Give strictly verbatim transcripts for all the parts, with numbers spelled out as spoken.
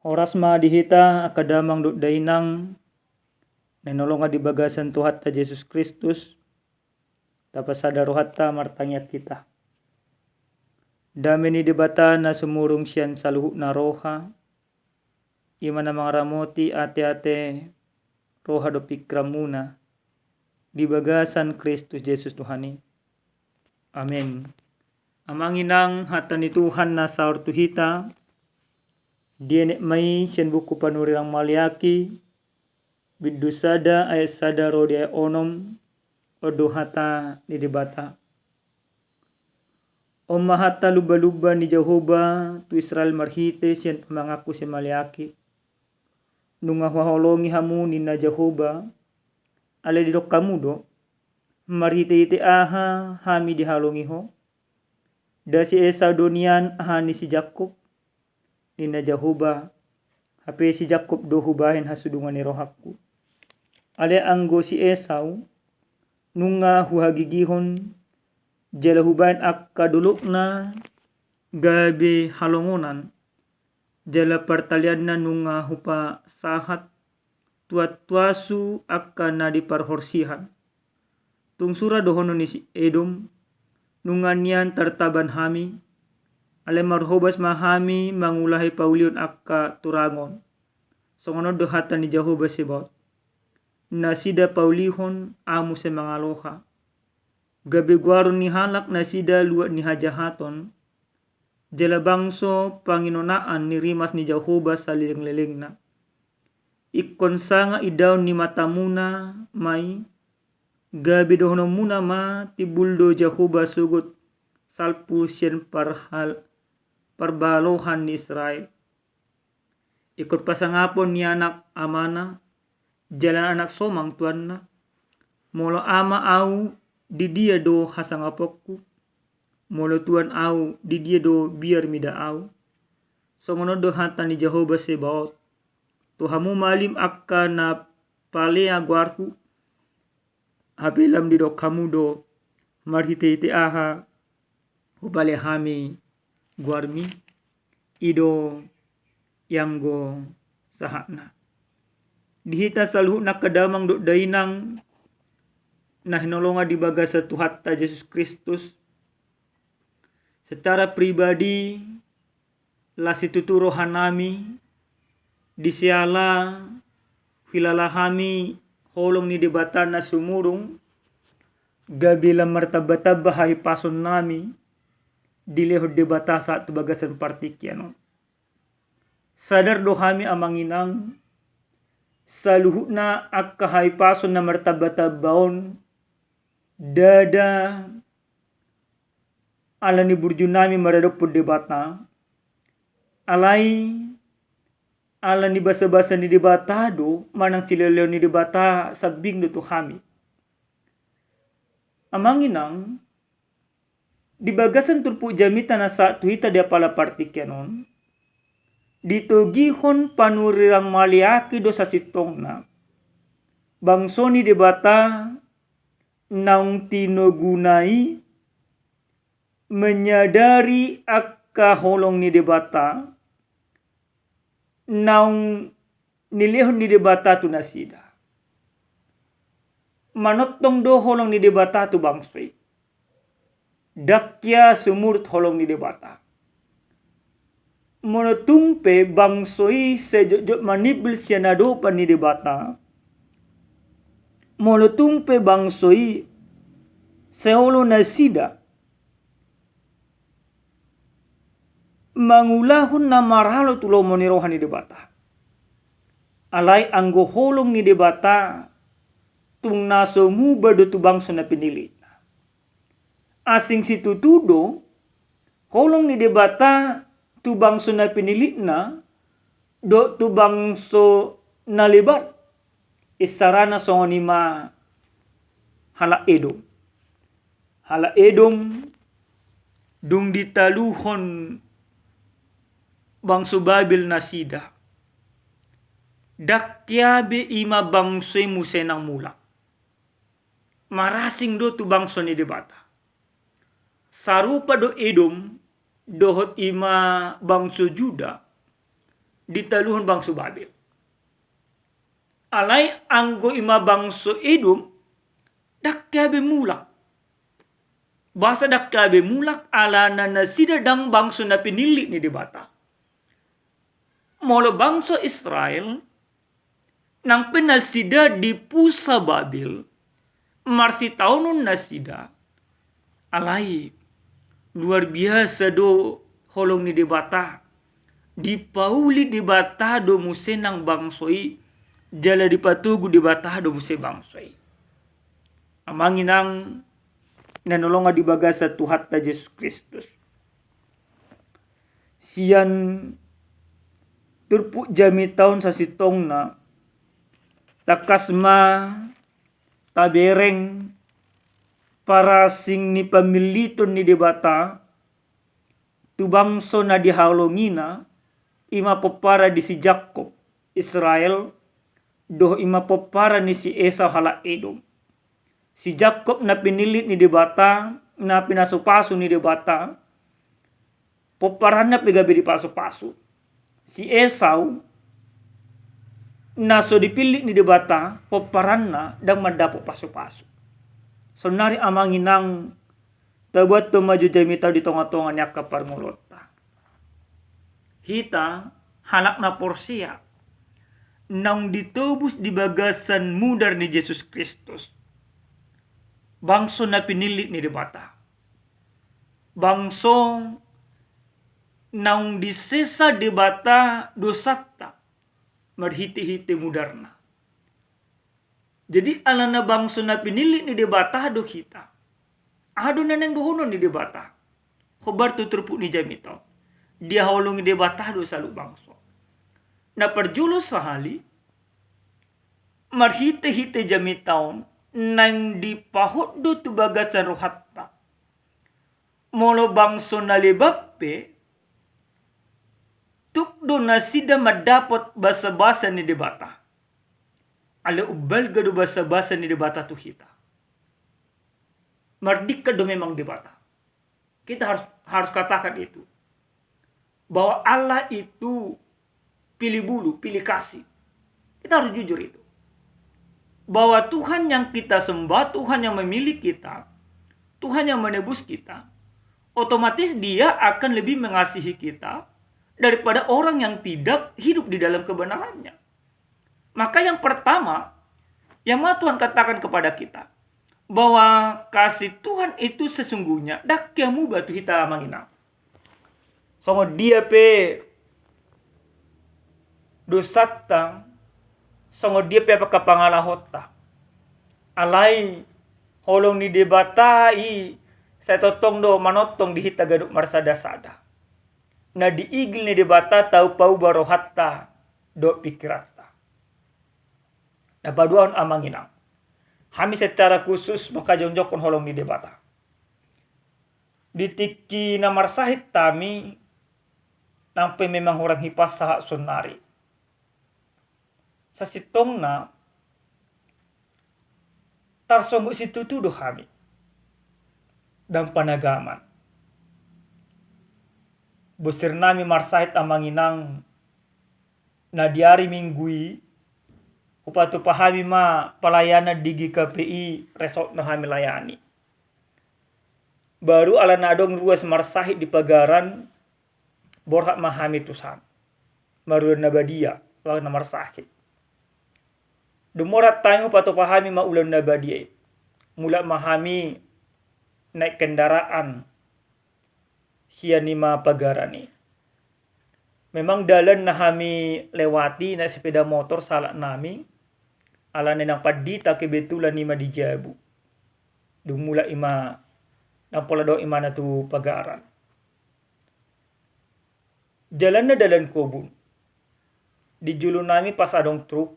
Horas ma di hita angka damang dohot dainang na hinaholongan di bagasan Tuhanta Jesus Kristus. Tapasada rohanta martangiang hita. Dame ni Debata na sumurung sian saluhutna roha, i ma na mangaramoti ateate, roha dohot pingkiranmuna di bagasan Kristus Jesus Tuhan i. Amen. Amang inang, hata ni Tuhan na saor tu hita dienet ma i sian buku panurirang Maleaki, bindu sada ayat sada ro di ayat onom. On do hata ni Debata. On ma hata lumbalumba ni Jahowa tu Israel marhite sian pamanganku si Maleaki. Nunga huhaholongi hamu, ninna Jahowa, alai didok hamu do, marhitehite aha hami dihaholongi ho? Nda si Esau do nian, aha ni si Jakkob? Ninna Jahowa, hape si Jakkob do hubahen hasudungan ni rohangku. Alai anggo si Esau, nunga huhagigihon, jala hubahen angka dolokna gabe halongonan, jala partalianna nunga hupasahat tuantuasu angka na di parhorsihan. Tung sura dohonon ni si Edom, nunga nian tartaban hami, alai marhobas ma hami mangulahi paulihon angka turangon. Songon on do hata ni Jahowa Sebaot, nasida paulihon, ahu muse mangaloha. Gabe goaron ni halak nasida luat ni hajahaton, jala bangso panginonaan ni rimas ni Jahowa salelenglelengna. Ingkon sanga idaon ni matamuna ma i, gabe dohononmuna ma, timbul do Jahowa sogot salpu sian parhal-, parbalohan ni Israel. Ingkon pasangapon ni anak amana, jala anak somang tuanna. Molo ama ahu, di dia do hasangaponku? Molo tuan ahu, di dia do biar mida ahu? Songon on do hata ni Jahowa Sebaot, tu hamu malim angka na palea goarhu, hape lam didok hamu do, marhitehite aha hupalea hami goarmi? I do i anggo sahatna. Di hita saluhutna angka damang dohot dainang na hinaholongan di bagasan Tuhanta Jesus Kristus, secara pribadi, las situtu rohanami, di siala huhilala hami holong ni Debata na sumurung, gabe lam martambatamba hahipasonnami dilehon Debata sahat tu bagasan partingkian on. Sadar do hami amang inang, saluhutna angka hahipason na martambatamba on, ndada ala ni burjunami maradophon Debata, alai ala ni basabasa ni Debata do, manang silehonlehon ni Debata sambing do tu hami. Amang inang, di bagasan turpuk jamita na sahat tu hita di apala partingkian on, ditogihon panurirang Maleaki do sasintongna bangso ni Debata naung tinoguna i menyadari angka holong ni Debata naung nilehon ni Debata tu nasida. Manongtong do holong ni Debata tu bangso i. Ndang hea sumurut holong ni Debata. Molo tung pe bangso i sai jotjot manimbil sian adopan ni Debata, molo tung pe bangso i sai olo nasida mangulahon na maralo tu lomo ni roha ni Debata. Alai anggo holong ni Debata tung na so muba do tu bangso na pinilitna. Asing situtu do holong ni Debata tu bangso na pinilitna dohot tu bangso na lebat. Isarana songon i ma halak Edom. Halak Edom dung ditaluhon bangso Babel nasida, ndang hea be i ma bangso i muse nang mulak. Marasing do tu bangso ni Debata. Sarupa do Edom dohot i ma bangso Juda, ditaluhon bangso Babel. Alai anggo i ma bangso Edom, ndang hea be mulak. Boasa ndang hea be mulak? Alana nasida ndang bangso na pinillit ni Debata. Molo bangso Israel, nang pe nasida dipusa Babel, marsitaonon nasida, alai luar biasa do holong ni Debata. Dipauli Debata do muse nang bangso i, jala dipatogu Debata do muse bangso i. Amang inang na hinaholongan di bagasan Tuhanta Jesus Kristus, sian turpuk jamita on sasintongna, tangkas ma tabereng parasing ni pamilliton ni Debata tu bangso na dihaholongina, i ma pomparan ni si Jakkob, Israel, dohot i ma pomparan ni si Esau, halak Edom. Si Jakkob na pinillit ni Debata, na pinasupasu ni Debata, pomparanna pe gabe dipasupasu. Si Esau, na so dipillit ni Debata, pomparanna ndang mandapot pasupasu. Saonari amang inang, tabuat ma jo jamita on di tongatonga ni angka parngoluonta. Hita, halak na porsea, naung ditobus di bagasan mudar ni Jesus Kristus, bangso na pinillit ni Debata, bangso naung disesa Debata dosanta marhitehite mudarna. Jadi alana bangso na pinillit ni Debata do hita, aha do na naeng dohonon ni Debata? Hombar tu turpuk ni jamita on, dihaholongi Debata do saluhut bangso. Na parjolo sahali, marhitehite jamita on naeng dipahot do tu bagasan rohanta, molo bangso na leban pe, tuk do nasida mandapot basabasa ni Debata. Alai umbalga do basabasa ni Debata tu hita. Mardingkan do memang Debata. Kita harus, harus katakan itu, bahwa Allah itu pilih bulu, pilih kasih. Kita harus jujur itu, bahwa Tuhan yang kita sembah, Tuhan yang memilih kita, Tuhan yang menebus kita, otomatis Dia akan lebih mengasihi kita daripada orang yang tidak hidup di dalam kebenarannya. Maka yang pertama yang mau Tuhan katakan kepada kita, bahwa kasih Tuhan itu sesungguhnya ndang hea muba tu hita amang inang. Songon dia pe dosanta, songon dia pe angka pangalahonta, alai holong ni Debata i sai tongtong do manongtong di hita ganup marsadasada. Na diigil ni Debata tau pauba rohanta dohot pingkiranta. Na paduahon amang inang, hami secara khusus manghajongjonghon holong ni Debata. Di tingki na marsahit hami, nang pe memang hurang hipasahat saonnari. Sasintongna tarsonggot situtu do hami. Ndang panagaman. Bonsir nami marsahit amang inang, na di ari Minggu i hupatupa hami ma pelayanan di G K P I, resort na hami layani. Baru ala na adong ruas marsahit di pagaran, borhat ma hami tu san, marulaon na badia, ulang na marsahit. Dung borhat hami hupatupa hami ma ulaon na badia i, mulak ma hami naik kendaraan sian i ma pagaran i. Memang dalan na hami lewati naik sepeda motor sahalak nami, ala na inang pandita kebetulan i ma di jabu. Dung mulak i ma, ndang pola dohot imana tu pagaran. Jalanna dalan kobun. Di jolo nami pas adong truk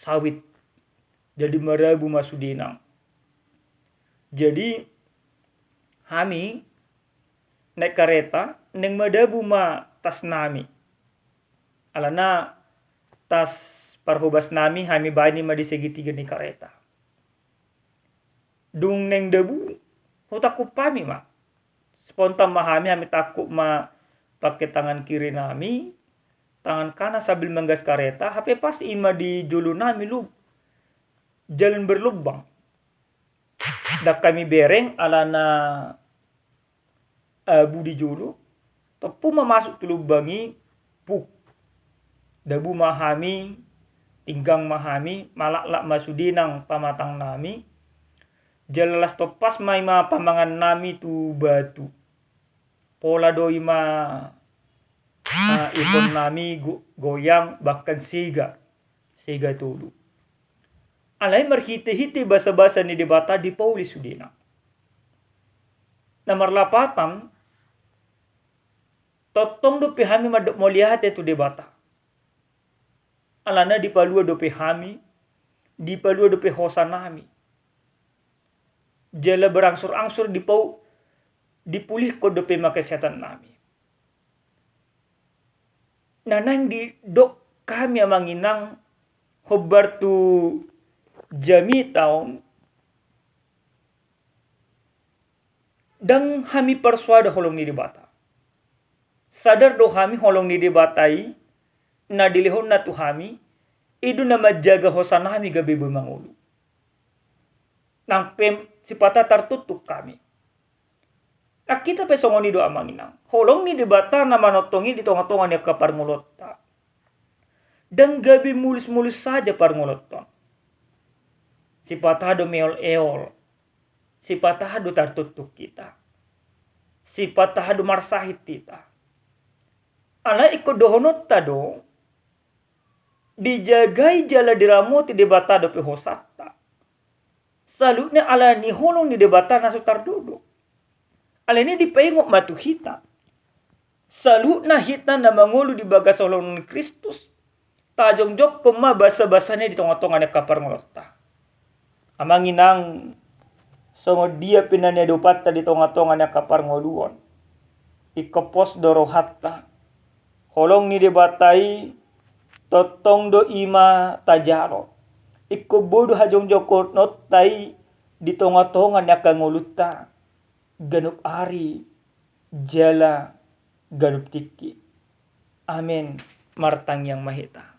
sawit. Jadi marabu ma sude nang. Jadi hami naik kareta, naeng madabu ma tas nami. Alana tas parhobas nami hami baen i ma di segitiga ni kareta. Dung naeng dabu, hutangkup hami ma. Spontan ma hami, hami tangkup ma pake tangan kiri nami, tangan kanan sambil manggas kareta, hape pas ima di jolo nami lub-, jalan berlubang. Ndang hami bereng alana abu di jolo, tompu ma masuk tu lubang i, puk. Dabu ma hami, tinggang ma hami, malaklak ma sude nang pamatang nami, jala las tompas ma ima pamangan nami tu batu. Pola do ima, ah, ipon nami go-, goyang, bahkan sega, sega tolu. Alai marhite-hite basa-basa ni Debata dipauli sudena. Na marlapatan, tongtong dope hami mandok mauliate tu Debata. Alana dipalua dope hami, dipalua dope hosa nami. Jala berangsur-angsur dipau-, dipulihkon dope ma kesehatan nami. Na naeng didok hami amang inang, hombar tu jamita on, ndang hami parsoada holong ni Debata. Sadar do hami holong ni Debata i, na dilehonna tu hami, i do na manjaga hosa nami gabe boi mangolu. Nang pe sipata tartuktuk hami. Nang hita pe songon i do amang inang. Holong ni Debata na manongtong i di tonga-tonga ni angka parngoluonta. Ndang gabe mulus-mulus saja parngoluonta. Sipata do meol-eol. Sipata do tartuktuk hita. Sipata do marsahit hita. Alai ingkon dohononta do, dijagai jala diramoti Debata dope hosanta. Saluhutna ala ni holong ni Debata na so tardodo. Alani i dipaingot ma tu hita. Saluhutna hita na mangolu di bagas holong ni Kristus, tajongjongkon ma basa-basana di tonga-tonga ni angka parngoluonta. Amang inang, songon dia pe na niadopanta di tonga-tonga ni angka parngoluon, ingkon pos do rohanta. Holong ni Debata i tongtong do ima tajalo. Ingkon boi do hajongjongkononta i di tonga-tonga ni angka ngolunta, ganup ari jala ganup tingki. Amen. Martangiang ma hita.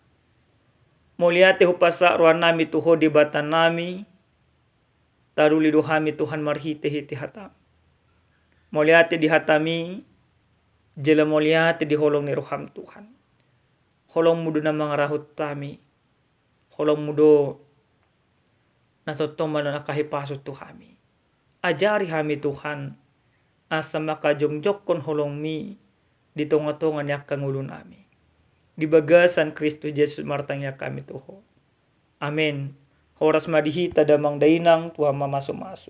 Mauliate hupasahat rohanami tu Ho Debatanami, taruli do hami Tuhan marhite-hite hataM. Mauliate di hataMi, jala mauliate di holong ni rohaM Tuhan. HolongMu do na mangarahut hami. HolongMu do na tongtong manangkahi pasu tu hami. Ajari hami Tuhan, asa mangkajongjongkon holongMi di tonga-tonga ni angka ngolunami. Di bagasan Kristus Jesus martangiang hami tu Ho. Amen. Horas ma di hita damang dainang, Tuhan mamasu-masu.